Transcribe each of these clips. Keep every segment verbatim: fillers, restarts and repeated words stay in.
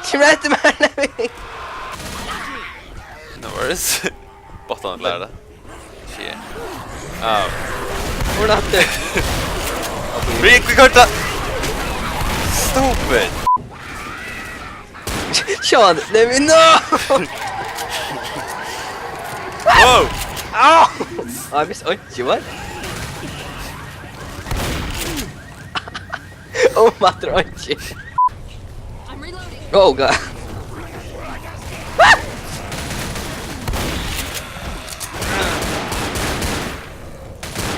Kemur eftir mær, Levi. No worries. Bottan klarar det. Shit. Au. Hvor er det? Vi gikk i korta. Stupid. Sjá hann. Nei, men no! Wow! Au! Á, eg visti ikki, what? Oh, maður, ikki. I'm reloading. Oh, God.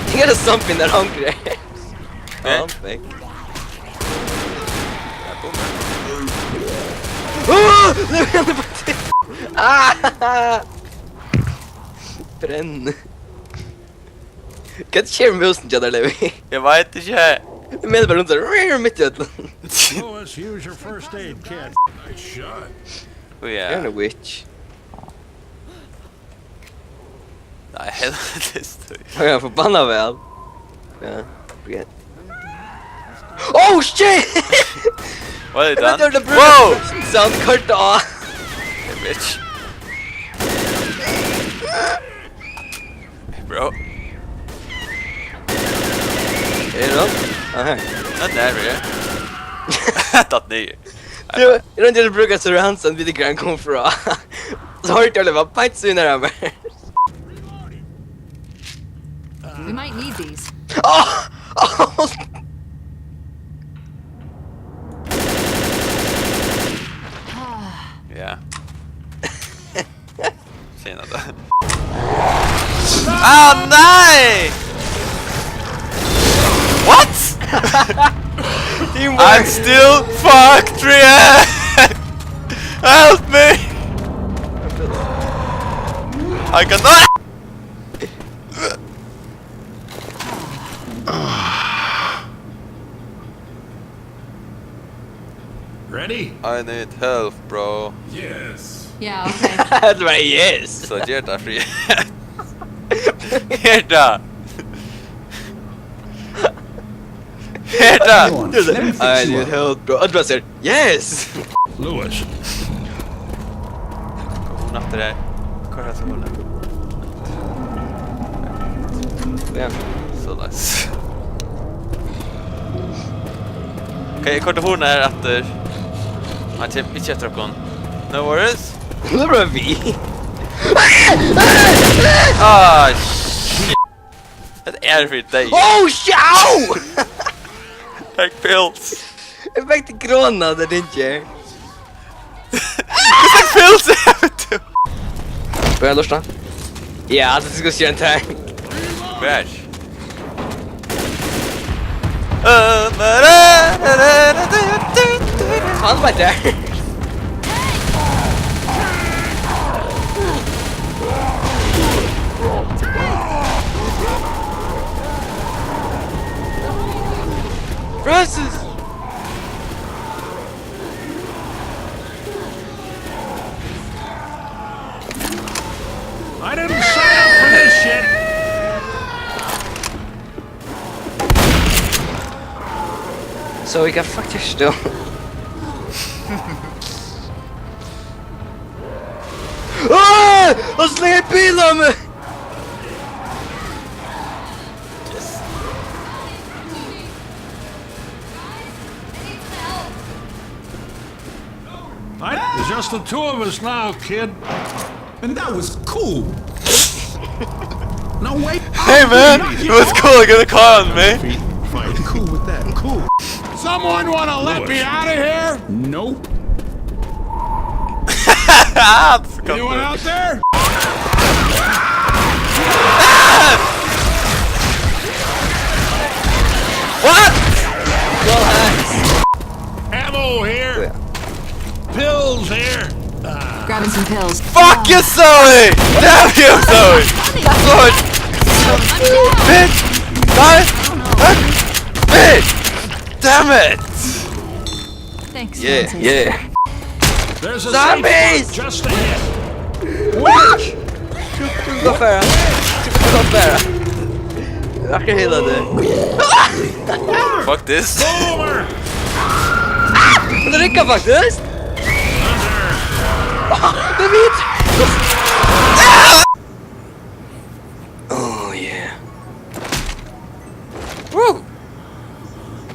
He got a something that hungry. Eh? Oh, thank you. Ja, boomer. Oh, Levi, hann er bara til. Ah! Brenn. Hvat skjer við músini hjá tær, Levi? Eg veit ikki. Eg meini bara, hon er mitt í øllum. Lois, use your first aid kit. Nice shot. Oh, yeah. You're a witch. Nei, helvete. Ok, forbanna væl. Ja, forget. Oh, shit! What have you done? Whoa! Sound cut off. Hey, bitch. Hey, bro. Hey, bro. Ah, hey. Not that real. Datt niður. Tú, eg royndi at brúka surround sound, vit ikki kom frá. So hoyrdi eg, det var beint siden av meg. We might need these. Oh! Oh! Ja. Sina det. Ah, nei! What? I'm still fucked, Rian! Help me! I cannot! Ready? I need help, bro. Yes. Yeah, okay. Hetta var yes. So ger tað, Fríða. Ger tað. Ger tað. Come on, let me fix you up. I need help, bro. Øll bara siga yes. Lewis. Hon aftur her. Hvar er hon? Ja. Soleiðis. Ok, eg koyrdi hurðina her aftur. Hann kemur ikki eftir okkum. No worries. Nú er bara við. Ah, shit. Hvat er fyri deg? Oh, sjá! Takk, Pils. Eg fekk til grøna, det er ikke. Hvat slags Pils er det, du? Hva er lurt, da? Ja, det skal skje en tank. Hver? Han var der. Francis! I didn't sign up for this shit. So we got fucked here still. Ah! Hann slegði bil á meg! Yes. Right, it's just the two of us now, kid. And that was cool. No way. Hey, man, it was cool. Get a car on me. Fine, cool with that. Cool. Someone wanna let me out of here? Nope. Anyone out there? What? Ammo here. Pills here. Grabbing some pills. Fuck you, Zoe! Damn you, Zoe! Zoe! Bitch! Die! Fuck! Bitch! Damn it! Thanks, yeah, Francis. Yeah. There's a safe spot just ahead. Zombies! What? Fuck this. Boomer! Hann riggar faktiskt. Oh yeah. Woo!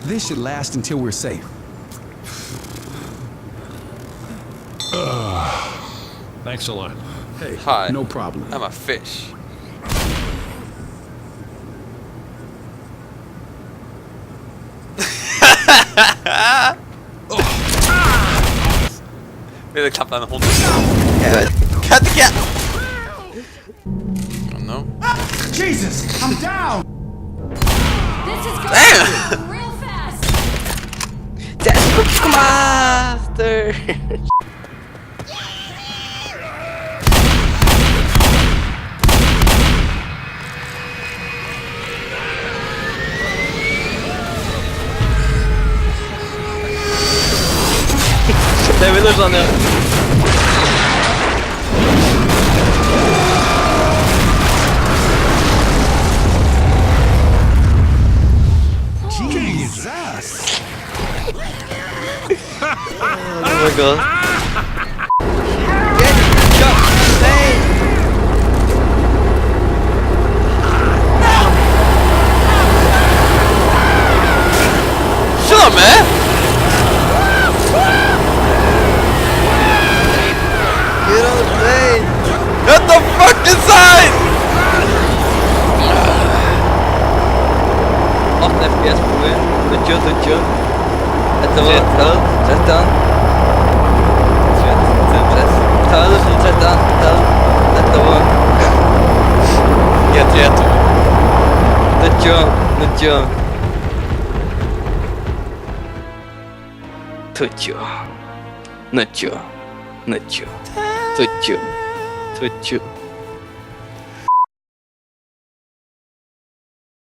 This should last until we're safe. Thanks a lot. Hey, hi. No problem. I'm a fish. Vil du klappe en hund? Jeg vet. Cut the cat! Oh no. Jesus, I'm down! This is going real fast! That's Master! Tað vil eg sanniliga. Jesus! Oh my God. Get shot, hey! Shut up, man! Get on the plane! Get the fuck inside! Átta F P S, boy. Good job, good job. Hetta var tólv, trettan. Tólv, trettan, tólv. Hetta var. Ja, trettan. Níggju, níggju. Tíggju. Níggju. Níggju. Tíggju. Tíggju.